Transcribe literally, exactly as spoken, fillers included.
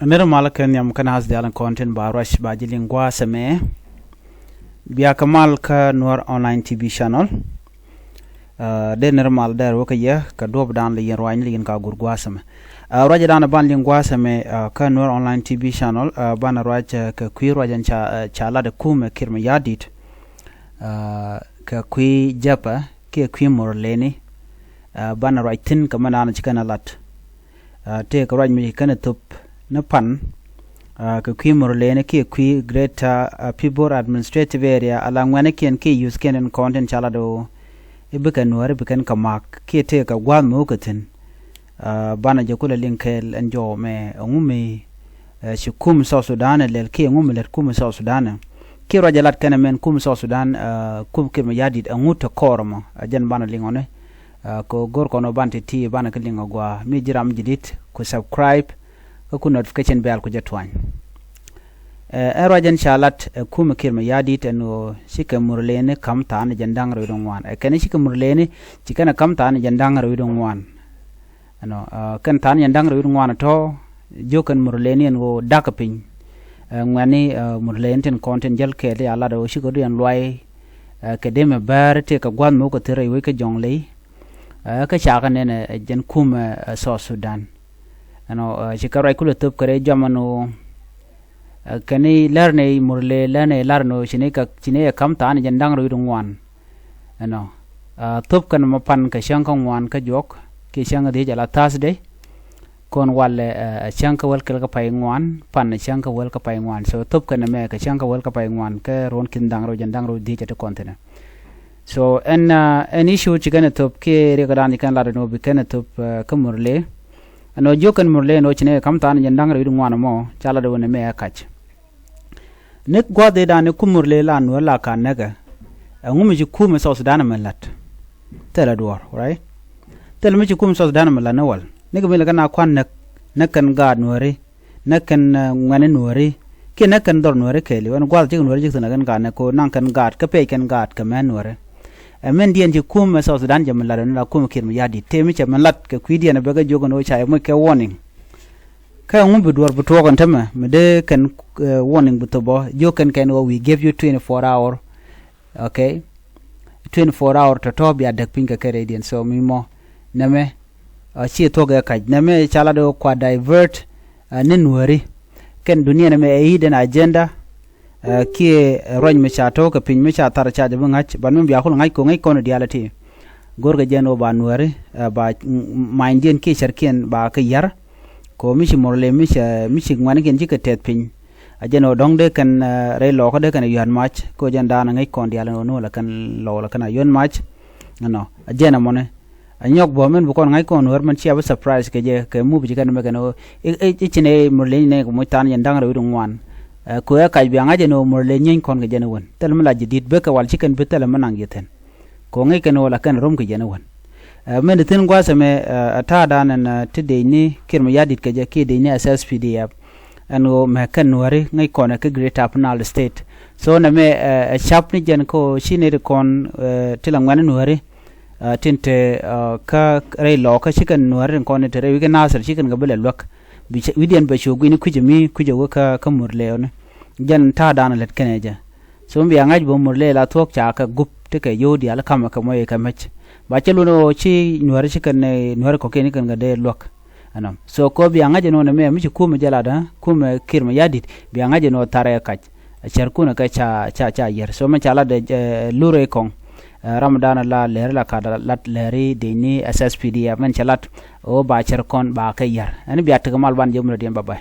Nir mal kɛ nhiam kä naath diaal in kɔn tin ba ruac ba ji̱ liŋ gua̱a̱th ɛmɛ. Bia kɛ mal kä Nuer Online T V channel. Dee nir mal dee ruɔ̱k kɛ yɛ kɛ duɔ̱ɔ̱p dan lɛ yɛn ruac ni lɛ yɛn ka gur gua̱a̱th ɛmɛ. Ruac dan ban liŋ gua̱a̱th ɛmɛ kä Nuer Online T V channel, banɛ ruac kɛ kui̱ ruac ɛn ca lat ɛ kumɛ Kiir Mayardit kɛ kui̱ Jɛpɛ kiɛ kui̱ Murleni. Banɛ ruac thi̱n kɛ mɛn dan ci kɛn ɛ lat. Tëëkɛ ruac mi ci kɛn ɛ thop ni pan kɛ kui̱ Murleni kiɛ kui̱ Greater Pibor Administrative Area, ala ŋuɛ̈nikiɛn kiɛ youthkiɛn in kɔn tin ca lat ɣöö i̱ bikɛ Nuääri bikɛn kɛ ma̱a̱k kiɛ tëëkɛ gua̱a̱th mi wä kɛ thi̱n. Banɛ jɛ kulɛ liŋ kɛɛl ɛn jɔw mɛ ɛŋu mi ci kum South Sudan ɛ lɛl kiɛ ɛŋu mi lät kum South Sudan ɛ. Kiɛ ruac ɛ lat kɛn ɛmɛn kum South Sudan, kum Kiir Mayardit ɛŋu te kɔɔr ɛmɔ, ɛ jɛn banɛ liŋ ɔni. Kɛ go̱r kɔn ɔ ban ti ti banɛ kä liŋ ɔ gua̱a̱ mi ji̱ ram ji̱ dit ku subscribe kä ku notification bell ku jɛ tuany. Ɛ ruac ɛn ca lat ɛ kumɛ Kiir Mayardit ɛn ɣöö cikɛ Murleni ka̱m tha̱a̱n jɛn da̱ŋ rɛw wi̱cdɛ ŋuan, ɛ kɛn cikɛ Murleni ci kɛn ɛ ka̱m tha̱a̱n jɛn da̱ŋ rɛw wi̱cdɛ ŋuan. Ɛnɔ kɛn tha̱a̱n jɛn da̱ŋ rɛw wi̱cdɛ ŋuan ɛ tɔ̱ jiök kɛn Murleni ɛn ɣöö da̱k kɛ piny. Ɛ ŋuɛ̈ni Murleni tin kɔn tin jäl kɛɛl ti a lat ɛ ɣöö cikɛ duiɛn luay kɛ dee mɛ bäär tëëkɛ gua̱a̱th mi wä kɛ thir rɛy wec kä Jɔŋley. Kä cakɛ nɛn ɛ jɛn kumɛ South Sudan. Ɛnɔ ci kɛ ruac kulɛ thop kɛ rɛy jɔmɛ ni ɣöö kɛn i̱ lär ni Murle lär ni lar ni ɣöö ci ni kɛ ci ni kɛ ka̱m tha̱a̱n jɛn da̱ŋ rɛw wi̱cdɛ ŋuan. Ɛnɔ thop kɛn mɔ pan kɛ cäŋ kä ŋuan kä juɔk kiɛ cäŋ kä dhiec ala Thursday. Kɔn walɛ ɛ cäŋ kä wäl kɛl kä pay ŋuan pan cäŋ kä wäl kä pay ŋuan. So thop kɛn mɛ kɛ cäŋ kä wäl kä pay ŋuan kɛ ruɔ̱n ki̱n da̱ŋ rɛw jɛn da̱ŋ rɛw dhiec ɛ ti kɔn thi̱n ɛ. So ɛn ɛn issue ci kɛn ɛ thop kiɛ riɛk dan ci kɛn lat ɛn ɣöö bi kɛn ɛ thop kä Murle. Ɛn ɣöö jiök kɛn Murle ɛn ɣöö ci ni kɛ ka̱m tha̱a̱n jɛn da̱ŋ rɛw wi̱cdɛ ŋuan ɛmɔ ca lat ɛ ɣöö ni mɛ ɛ kac. Ni gua̱a̱th ëëdan ni kum Murle la Nuäär la ka näkɛ. Ɛŋu mi ci kumɛ South Sudan ɛmɛ la̱t? Thilɛ duɔ̱ɔ̱r, right? Thilɛ mi ci kumɛ South Sudan ɛmɛ la̱t ni wal. Ni kɛ mi lɛ kɛn a kua̱n näk, näk kɛn gaat Nuääri, näk kɛn ŋuɛ̈ni Nuääri kiɛ näk kɛn dhɔr Nuääri kɛɛliw. Ɛn gua̱a̱th cikɛ Nuääri ji̱k thi̱n ɛ kɛn gaat näk kɛ ɣöö naŋ kɛn gaat kä pɛc kɛn gaat kɛ mɛn Nuääri. Ɛ mɛn diɛn ci kumɛ South Sudan jɛ mi la̱t ɛn la kumɛ Kiir Mayardit tëë mi cɛ mi la̱t kɛ kui̱diɛn ɛ bɛ kɛ jiök ɛn ɣöö ca yɛ moc kɛ warning. Kä ɛŋu bi duɔ̱ɔ̱r bi tuɔɔk ɛn tämɛ mi dee kɛn warning bi thop ɔ jiök kɛn kɛn ɣöö we give you twenty four hour. Okay. Twenty four hour tɔ̱tɔ̱ bia däk piny kɛ kɛ rɛydiɛn. So mi mɔ nɛmɛ ci thuɔ̱k ɛ kac nɛmɛ ca lat ɣöö kua divert ni Nuääri. Kɛn dunia nɛmɛ ɛ i̱ den agenda kiɛ ruac mi ca to̱k kɛ piny mi ca thar ca jɛ bi ŋa̱c ban mi bia kul ŋa̱c ko̱ ŋäc kɔn diaal ɛ ti. Go̱rkɛ jɛn ɣöö ba Nuääri ba ma̱nydiɛn kiɛ cärkiɛn ba kɛ yär. Kɛ ɣöö mi ci Murle mi cɛ mi ci ŋuɛ̈nikiɛn cikɛ tɛth piny. A jɛn ɣöö dɔ̱ŋ dee kɛn rɛy lɔɔkä dee kɛn a yɔ̱a̱n mac kɛ ɣöö jɛn da̱a̱n a ŋäc kɔn diaal ɛn ɣöö ni wä la kɛn lɔɔk la kɛn a yɔ̱a̱n mac. Ɛnɔ a jɛn ɛmɔni a nyɔk buɔ̱m ɛn bi kɔn ŋa̱c kɔn Nuäär mɛn cia bi surprise kɛ jɛ kɛ mup ci kɛn mɛ kɛn ɣöö i̱ ci nɛ Murle nɛ kɛ muc tha̱a̱n jɛn da̱ŋ rɛw wi̱cdɛ ŋuan. Kɛ ɣöö ɛ kac bia ŋa̱c ɛn ɣöö Murle nyieeny kɔn kɛ jɛn ɛ wän thilɛ mi la ji̱ di̱t bekɛ wal ci kɛn bi thilɛ mi naŋ ji̱ thi̱n. Kɛ ɣöö ŋäc kɛn ɣöö la kɛn rom kɛ jɛn ɛ wän. Mɛn ti thi̱n gua̱a̱th ɛmɛ ɛ ta̱a̱dan ɛn ti dec ni Kiir Mayardit kɛ jɛ kiɛ dec ni S S P D F. Ɛn ɣöö mɛ kɛn Nuääri ŋäc kɔn ɛ kä Greater Upper Nile State. So nɛmɛ ɛ cap ni jɛn kä ɣöö ci nɛy ti kɔn ti la ŋuɛ̈ni Nuääri tin te kä rɛy lɔɔkä ci kɛn Nuääri tin kɔn tin te rɛy wi̱c kä Nasir ci kɛn kɛ bi lɛ luäk. Wi̱cdiɛn bɛ cu gui̱ni kui̱cä mi kui̱cä wä kä Murle ɔni. Jɛn ta̱a̱dan lät kɛn ɛ jɛ. So mi bia ŋa̱c bä Murle la thuɔ̱k ca kɛ gup ti kɛ yio̱w diaal ka̱mɛ kɛ mɔc kɛ mec. Ba cä lun ɣöö ci Nuääri ci kɛn Nuääri kɔ̱kiɛn ci kɛn kɛ dee luäk. Ɛnɔ so kɛ ɣöö bia ŋa̱c ɛn ɣöö nɛmɛ mi ci kumɛ jɛ lat ɛ kumɛ Kiir Mayardit bia ŋa̱c ɛn ɣöö thar ɛ kac. Cärkun ɛ kɛ ca ca ca yier so mɛ ca lat ɛ lur ɛ kɔŋ. Ram dan la lɛri la ka lat lɛri dec ni S S P D F mɛn cɛ lat ɣöö ba cär kɔn ba kɛ yier ɛn bia tekɛ mal ban jɛ murɛ diɛn bye bye.